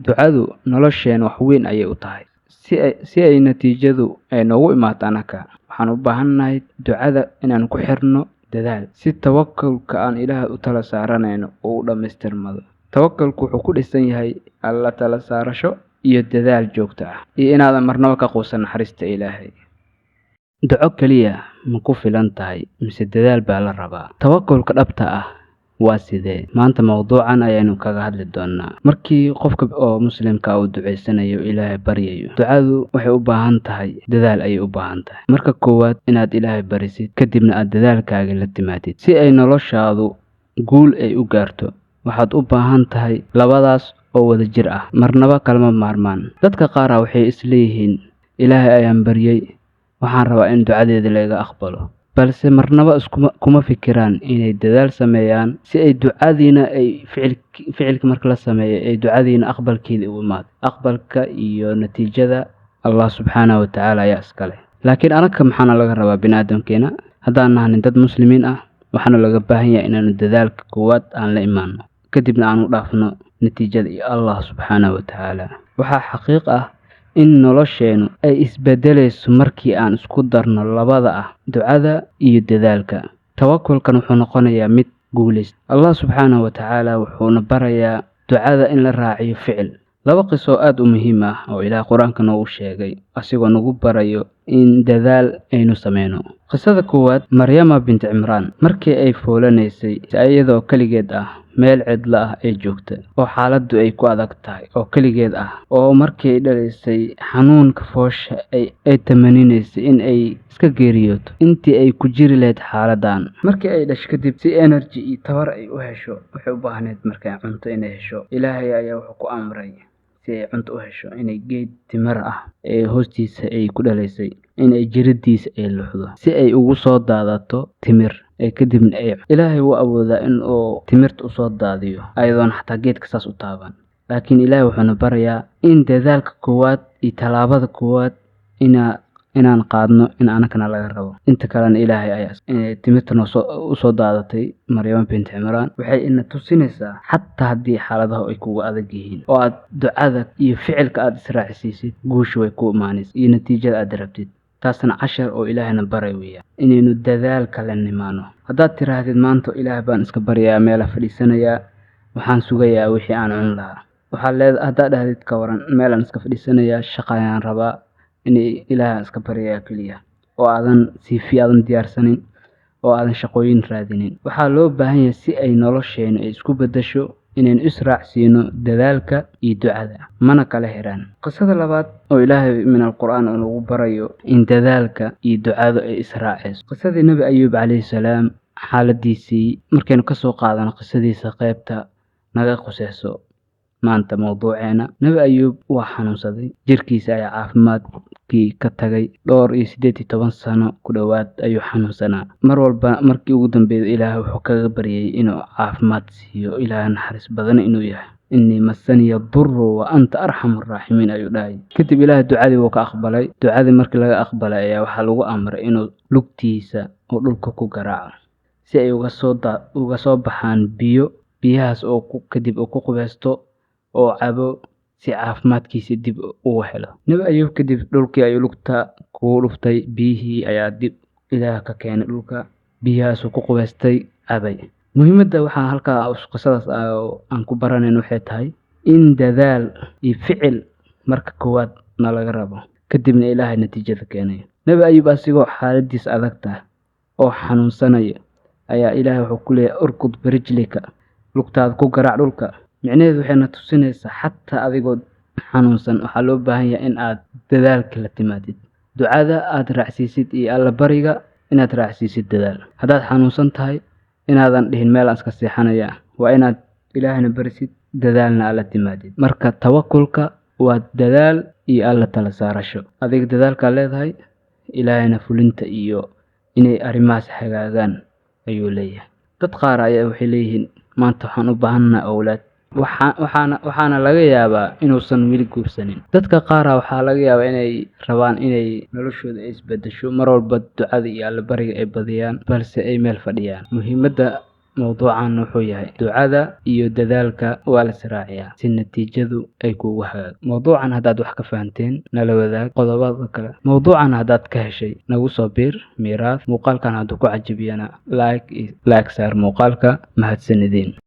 Ducadu nolosheen wax weyn ayay u tahay. Si ay natiijadu ay noogu imaato anaka, waxaan u baahannahay ducada inaan ku xirno dadaal, si tawakulka aan Ilaahay u tala saaranayno uu u dhammaystirmado. Tawakulku wuxuu ku dhisan yahay Alla tala saarasho iyo dadaal joogto ah, iyo inaadan marnaba ka quusan naxariista Ilaahay. Duco kaliya ma ku filan tahay mise dadaal baa la rabaa? Tawakulka dhabta ah waa sidee? Maanta mowduucan ayaanu kaga hadli doonaa. Markii qofka oo muslimka uu duceysanayo, Ilaahay baryayo, ducadu waxay u baahan tahay dadaal ayay u baahan tahay. Marka koowaad inaad Ilaahay barisid, kadibna aad dadaalkaaga la timaadid si ay noloshaadu guul ay u gaarto. Waxaad u baahan tahay labadaas oo wada jir ah, marnaba kalama maarmaan. Dadka qaar waxay isleeyihiin, Ilaahay ayaan baryay, waxaan rabaa in ducadeeda laga aqbalo, balse marnaba iskuma kuma fikiraan inay dadaal sameeyaan si ay ducadiina ay ficilka marka la sameeyo ay ducadiina aqbalkeeda u imaado. Aqbalka iyo natiijada Allah subxaanahu wa tacaala ayaa iska leh. Laakiin anaka maxaana laga rabaa biniaadamkeena? Haddaan nahanin dad muslimiin ah, waxaana laga baahan yahay inaanu dadaalka koowaad aan la imaano, kadibna aan u dhaafno natiijada iyo Allah subxaanahu wa tacaala. Waxaa xaqiiq ah in nolosheenu ay isbedelayso markii aan isku darno labada ah, ducada iyo dadaalka. Tawakulkan wuxuu noqonayaa mid guuleysta. Allah subxaanahu wa tacaala wuxuuna barayaa ducada in la raaciyo ficil. Laba qiso aad u muhiim ah oo Ilaah Qur-aanka noogu sheegay, asigoo nagu barayo in dadaal aynu sameyno. Qisada koowaad, Maryama bint Cimraan, markii ay foolanaysay iyadoo keligeed ah, meel cidla ah ay joogta, oo xaaladdu ay ku adag tahay, oo keligeed ah, oo markii ay dhalaysay xanuunka foosha ay tamaninaysay in ay iska geeriyooto intii ay ku jiri lahayd xaaladdan. Markii ay dhasho kadib, si energy iyo tabar ay u hesho, waxay u baahneyd markay cunto inay hesho. Ilaahay ayaa wuxuu ku amray si ay cunto u hesho inay geed timir ah ee hoostiisa ay ku dhalaysay inay jiridiisa ay luxdo, si ay ugu soo daadato timir ee kadibna ay. Ilaahay wuu awoodaa in uu timirta usoo daadiyo ayadoon xataa geedka saas u taaban, laakiin Ilaahay wuxuuna barayaa in dadaalka koowaad iyo tallaabada koowaad inaan qaadno, in anakana laga rabo, inta kalena Ilaahay ayaa. Timirta noosoo usoo daadatay Maryama bint Cimraan waxay ina tusinaysaa xataa haddii xaaladaha ay kugu adag yihiin oo aad ducada iyo ficilka aad israacisiisid, guusha way ku imaanaysa iyo natiijada aad rabtid. Taasna cashar oo Ilaahayna baray weeyaan, inaynu dadaalka la nimaano. Haddaad tiraahdid maanta Ilaah baan iska baryayaa, meela fadhiisanayaa, waxaan sugayaa wixii aan cun lahaa, waxaa leed haddaad dhahdid ka waran meelaan iska fadhiisanayaa, shaqa ayaan rabaa, inay Ilaahay iska baryayaa keliya, oo aadan CV aadan diyaarsanin oo aadan shaqooyin raadinin. Waxaa loo baahan yahay si ay nolosheenu ay isku beddesho inaynu israacsiino dadaalka iyo ducada, mana kala xiraan. Qisada labaad oo Ilaahay min alqur'aan uu nagu barayo in dadaalka iyo ducadu ay israacayso, qisadii Nebi Ayuub calayhi salaam. Xaaladiisii markaynu kasoo qaadano qisadiisa qaybta naga quseyso maanta mowduuceena, Nebi Ayuub waa xanuunsaday, jirkiisa ayaa caafimaadkii ka tagay. Dhowr iyo 18 sano ku dhowaad ayuu xanuunsanaa. Mar walba markii ugu dambeeyay Ilaah wuxuu kaga baryay inuu caafimaad siiyo. Ilaah naxariis badan inuu yahay, "Innii masaniya durru wa anta arxamu raaximiin," ayuu dhahay. Kadib Ilaah ducadii wuu ka aqbalay. Ducadii markii laga aqbalay ayaa waxaa lagu amray inuu lugtiisa uu dhulka ku garaaco si ay uga soo baxaan biyo, biyahaas oo kadib uu ku qubeysto oo cabo si caafimaadkiisa dib ugu helo. Nebi Ayuub kadib dhulkii ayuu lugta kugu dhuftay, biyihii ayaa dib Ilaah ka keenay dhulka, biyahaasuu ku qubeystay, cabay. Muhiimadda waxaa halkaa qisadaas aan ku baranayn waxay tahay in dadaal iyo ficil marka koowaad na laga rabo, kadibna Ilaahay natiijada keenay. Nebi Ayuub asigoo xaaladiis adag tahay oo xanuunsanaya ayaa Ilaahay wuxuu ku leeyahay, "Urkud birijlika," lugtaada ku garaac dhulka. Micnaheedu waxayna tusinaysaa xataa adigoo xanuunsan waxaa loo baahan yahay in aad dadaalka la timaadid, ducada aad raacsiisid iyo alla bariga inaad raacsiisid dadaal. Haddaad xanuunsan tahay, inaadan dhihin meelaan iska seexanaya, waa inaad Ilaahayna barisid, dadaalna aad la timaadid. Marka tawakulka waa dadaal iyo Alla tala saarasho. Adiga dadaalkaa leedahay, Ilaahayna fulinta iyo inay arrimahaas hagaagaan ayuu leeyahay. Dad qaar ayaa waxay leeyihiin, maanta waxaan u baahannahay owlaad, waxaana laga yaabaa inuusan weli guursanin. Dadka qaara waxaa laga yaabaa inay rabaan inay noloshooda ay isbedesho, mar walba ducada iyo alla bariga ay badiyaan, balse ay meel fadhiyaan. Muhiimadda Mowduucan wuxuu yahay ducada iyo dadaalka waa la israaciyaa si natiijadu ay kuugu hagaagto. Mowduucan haddaad wax ka fahanteen, nala wadaag qodobada kale. Mowduucan haddaad ka heshay, nagu soo biir Miiraad. Muuqaalkan hadduu ku cajabiyana, like saar muuqaalka. Mahadsanidin.